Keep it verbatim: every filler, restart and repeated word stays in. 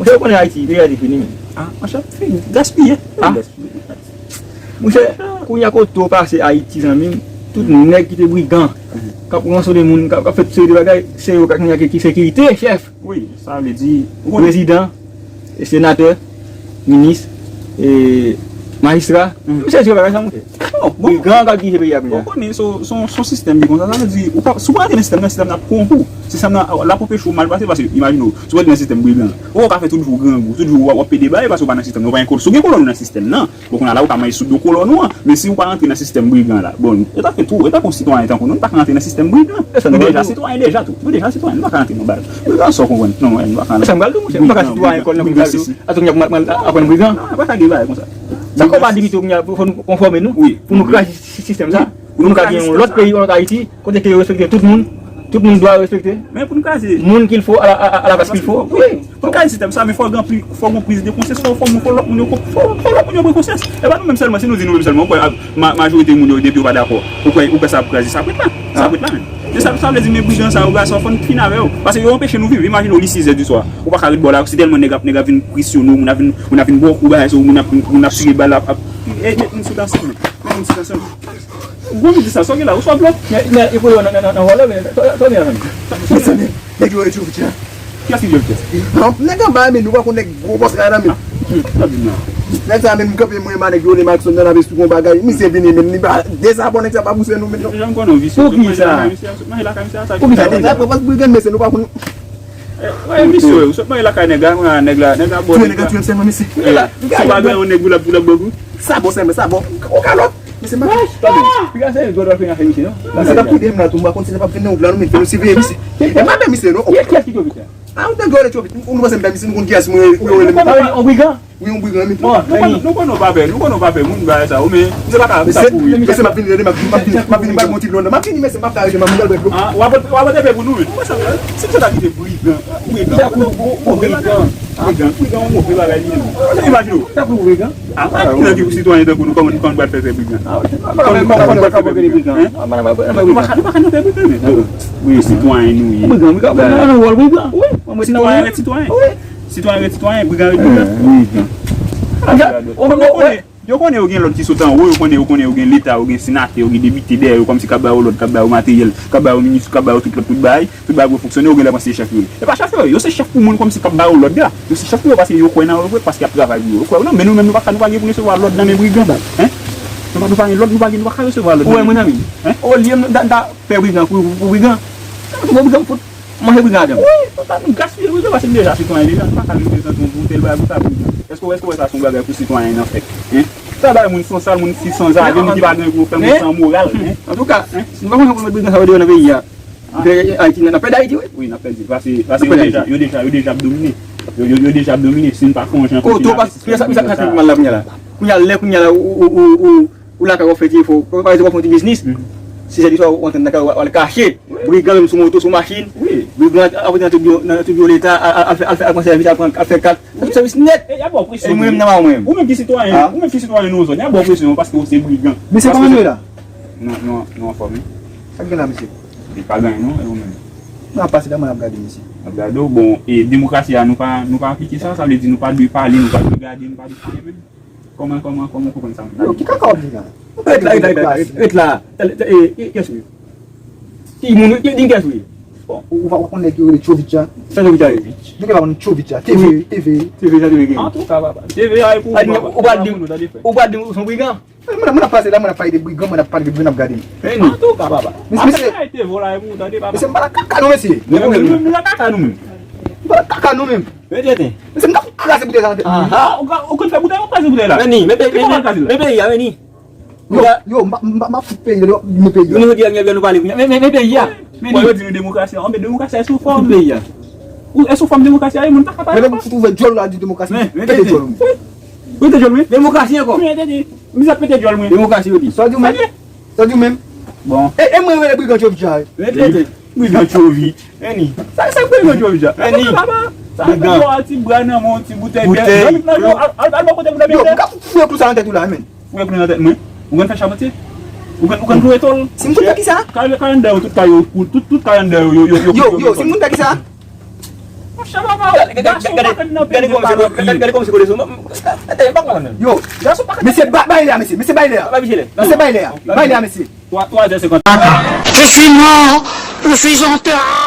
Yo konnen Ayiti, peyi a te fini, men. Ah, monchè, fini. Gaspiye. Ah. Monchè, kounye a kote w pase Ayiti, zanmi m, tout nèg ki te brigan, k ap ransone moun, k ap, k ap fè tout seri de bagay, se yo k ap ki sekirite, chèf. Wi, sa vle di, ou konnen. Prezidan, e senatè, minis, e majistra. Misye di bagay sa, monchè. Non, bon. Brigan k ap dirije peyi a kounye a. Ou konnen, se yon, se yon sistèm ki konsa. Sa vle di, ou pa, si w pa rantre nan sistèm nan, sistèm nan ap kòwonpi w. Sistèm nan, l ap anpeche w mal pase, paske, imajine w, si w rantre nan sistèm brigan, ou ka fè tout vi w grangou, tout vi w w ap, w ap pede bay, paske w pa nan sistèm nan, ou pa gen kòlòn. Si w gen kòlòn ou nan sistèm nan, bon, kounye a la, ou ka manje sou do kòlòn ou an. Men si ou pa rantre nan sistèm brigan la, bon, e ta fè tou, e ta fè yon sitwayen tankou nou, nou pa ka rantre nan sistèm brigan. Nou deja sitwayen deja tou. Nou deja sitwayen, nou pa ka rantre nan bagay. Brigan sa w konprann. Non, nou pa ka rantre. Sa m pral di w, monchè, nou pa ka sitwayen kòlòn nan brigan. Atò, nou ap aprann brigan. Non, pa ka gen bagay konsa. Sa k ap di pito, fò nou konfòme nou, pou nou kraze sistèm sa, pou nou ka gen yon lòt peyi, yon lòt Ayiti, kote ke yo respekte tout moun, tout moun dwa yo respekte. Men pou n kraze. Moun qu'il faut à la, à, à la place qu'il faut. Wi. Pou n kraze sistèm sa, men fò gen pri-, fò gen priz de konsyans, fò, fò, fò lòt moun yo, fò, fò lòt moun yo pran konsyans. E pa nou menm sèlman, si nou di nou menm sèlman, ou kwè, ma-, majorite moun yo, depi yo pa dakò, ou kwè, ou kwè sa ap kraze, sa ap ret la. Sa ap ret la menm. Se sa, sa vle di, men brigan sa yo, gason, fò n fin avè yo. Paske yo anpeche nou viv. Imajine w, li sizè di swa. Ou pa ka ret bò la, se tèlman nèg ap, nèg ap vin presyone w, moun ap vin, moun ap vin ba w kou bagay, se moun ap, moun ap tire bal, ap, ap, e, e, moun sou tansyon, men. Men moun sou tansyon. Gwo midi sa, sa w gen la, ou swa blòf. Men, men, e pou yo nan, nan, nan, nan vòlè, men, to, to, men, men. Mezanmi, nèg yo retire vit la. Kiyès ki retire vit la? An, nèg anba, men, nou pa konn nèg gwo bòs la, men. Nèg sa, men, m kanpe, mwen, ma nèg yo, le Maxon, nan la veste, gon bagay, misye vini, men, li pa, dezabòne, nèg sa pa pouse nou, men, non. Jan m konnen w visye, sot manje lakay misye, sot manje lakay misye, sa. Poukisa? Nèg la, pa, pa, brigan, mesye, nou pa konn. Eh, wè, misye, ou sot manje lakay nèg la, mwen, nèg la, nèg la bò, nèg la. Touye nèg la, touye m sèlman, mesye. Eh, si w pa gen yon nèg, ou l ap, ou l ap bò kou. Sa bon sèlman, sa bon. Ou kalòt. Mesye, m pa... Tande, piga se gòdò fè afè misye, non? Misye t ap touye m la tou, m pa konn si l ap vin nan wout la, nou met fè nou siveye misye. E m pa pè misye, non. Kiyès ki touye misye? Ah, ou te gòlè tchopit. Ou nou panse m pè misye, nou konn kiyès mwen, ou yo rele m. Sa vle di, on brigan? Wi, yon brigan, men. Bon, nou konn, nou konn nou pa pè, nou konn nou pa pè moun bagay sa yo, men misye pa ka, pa ka kouri. Mesye, m ap vini, tande, m ap, m ap vini, m ap vini, m ap vin yon ti dlo, m ap vini, mesye, m ap ka rete, m ap vin bal bèt dlo. Ah, w ap, w ap pote pè pou nou, men. Mwen sa, si misye ta kite brigan, brigan, brigan, brigan, brigan, yon move bagay li ye, men. Imajine w. Sa pou brigan? Ah, pa ki nan ki sitwayen tankou nou, kòman, kòman nou pral fè pè brigan? Kòman, kòman nou pral fè pè brigan? Hein? Nou pa ka, nou pa ka nan pè brigan, men. Wi, sitwayen nou ye. Brigan, brigan, brigan, nan wòl brigan. Wi, sitwayen rete sitwayen. Wi. Sitwayen ret sitwayen, brigan ret brigan. Wi, wi. Yo konnen, yo konnen yo gen lòd ki sot anwo, yo konnen, yo konnen yo gen leta, yo gen senatè, yo gen depite dèyè yo, kòmsi k ap ba yo lòd, k ap ba yo materyèl, k ap ba yo minis, k ap ba yo tout lòt, tout bagay, tout bagay pou yo fonksyone, yo genlè panse se chèf yo ye. E pa chèf yo ye, yo se chèf pou moun kòmsi k ap ba yo lòd la. Yo se chèf pou yo paske yo kwè nan yo vre, paske y ap travay pou yo. Yo kwè, non, men nou menm nou pa ka, nou pa gen pou n resevwa lòd nan men brigan. Hein? Nou pa, nou pa gen lòd, nou pa gen, nou pa ka resevwa lòd nan men. Ou wè, mon ami? Hein? Olye m ta, ta pè brigan pou, pou, pou brigan. Sa pou brigan fout. Manje brigan adan. Wi, nou pa, nou gaspiye brigan paske nou deja sitwayen deja, nou pa ka vin prezante yon boutèy bagay pou sa brigan. Èske, èske w wè sa se yon bagay pou sitwayen an fè? Hein? Sa bay moun san sal, moun fi san zave, moun ki pa gen gwo fè, moun san moral, hein? Antouka, nou pa konn pou met brigan sa yo deyò nan peyi a. Ayiti, n ap pèdi Ayiti, wi. Wi, n ap pèdi. Paske, paske yo deja, yo deja, yo deja ap domine. Yo, yo, yo deja ap domine. Si n pa fè yon jan pou fin avè sistèm brigan sa. Kote w pa, kounye a sa k ap fèt mal la, kounye a la. Kounye a, lè, kounye a la, ou, ou, ou, ou, ou lakay w ap fè ti efò, pa egzanp, w ap fè yon ti biznis. Sis è di swa, ou antre nan kay ou, w al kache. Wi. Brigan menm sou moto, sou machin. Wi. Brigan ap antre nan tout biwo, nan tout biwo leta, al, al, al fè, al fè, al pran sèvis, al pran, al fè kat. Al fè sèvis nèt. E y ap ba w presyon. E mwen menm nan mwen menm. Ou menm ki sitwayen, ou menm ki sitwayen nou zòn, y ap ba w presyon paske ou se brigan. Mesye, kòman nou ye la? Nou, nou, nou anfòm, wi. Sa k gen la, mesye? Li pa gen anyen, non, e ou menm? N ap pase la, mwen ap gade, mesye. N ap gade w, bon, e demokrasi a, nou pa, nou pa aplike sa, sa vle di nou pa dwe pale, nou pa dwe gade, nou pa dwe fè anyen menm. Kòman, kòman, kòman w konprann sa m di la? Yo, ki kaka w ap di la? Ret la, ret la, ret la, ret la. Tèl, tèl, e, e, kiyès ou ye? Ki moun, di, di m kiyès ou ye? Bon, ou, ou pa konn nèg yo rele Tchovitcha? Sa Tchovitcha ye? Nèg yo pa konn Tchovitcha. T V, T V. T V, sa T V gen. Antouka, papa. T V a e pou ou, papa. Ou pral di, ou pral di m ou se yon brigan? Mwen, mwen ap pase la, mwen ap pale de brigan, mwen ap pale de brigan, ap gade m. Antouka, papa. Mesye, mesye. Ap fè kay te vòlè pou ou tande, papa. Mesye, m pa nan kaka non, mesye. Nou menm, nou menm, nou nan kaka nou menm. M pa nan kaka nou menm. Men tenten. Mesye, m ta fout kraze boutèy sa nan tèt nou. Aha. Ou ka, ou konn fè boutèy, ou kraze boutèy la. Vini, men peyi, men peyi a, vini. Yo, yo, m pa, m pa, m pa fout peyi a, men peyi a. Nou di a, nou pale, men, men, men peyi a. Men yo di nou demokrasi a, men demokrasi a e sou fòm. Fout peyi a. Ou, e sou fòm demokrasi a, e moun pa ka pale. Men m fout ouvè djòl la di demokrasi. Men, men pete djòl ou. Pete djòl, wi. Demokrasi ankò. Men tenten. Misye ap pete djòl mwen. Demokrasi yo di. Sa w di w menm? Sa w di w menm? Bon. E, e mwen rele brigan Tchovitcha, wi. Men tenten. Brigan Tchovi. Vini. Sa, sa brigan Tchovitcha. Vini. Sa brigan. Yon ti bra nan men, yon ti boutèy bè. Boutèy. Al, al, al bò kote moun nan. Yo, m ka fouye klou sa nan tèt ou la, men. Fouye klou nan tèt mwen. Ou konn fè chabantye? Ou konn, ou konn kloure tòl? Si m konn fè kisa? Kay, kay anndan yo, tout kay yo, tout, tout kay anndan yo, yo, yo, yo, yo, yo, si m konn fè kisa? Gade, gade, gade, gade kòman se kole sou mwen. Gade, gade kòman se kole sou mwen. Yo, mesye, ba- bay lè a, mesye. Mesye, bay lè a. Mesye, bay lè a. Bay lè a, mesye. Twa, twa zè senkant. Je suis mort, je suis en terre.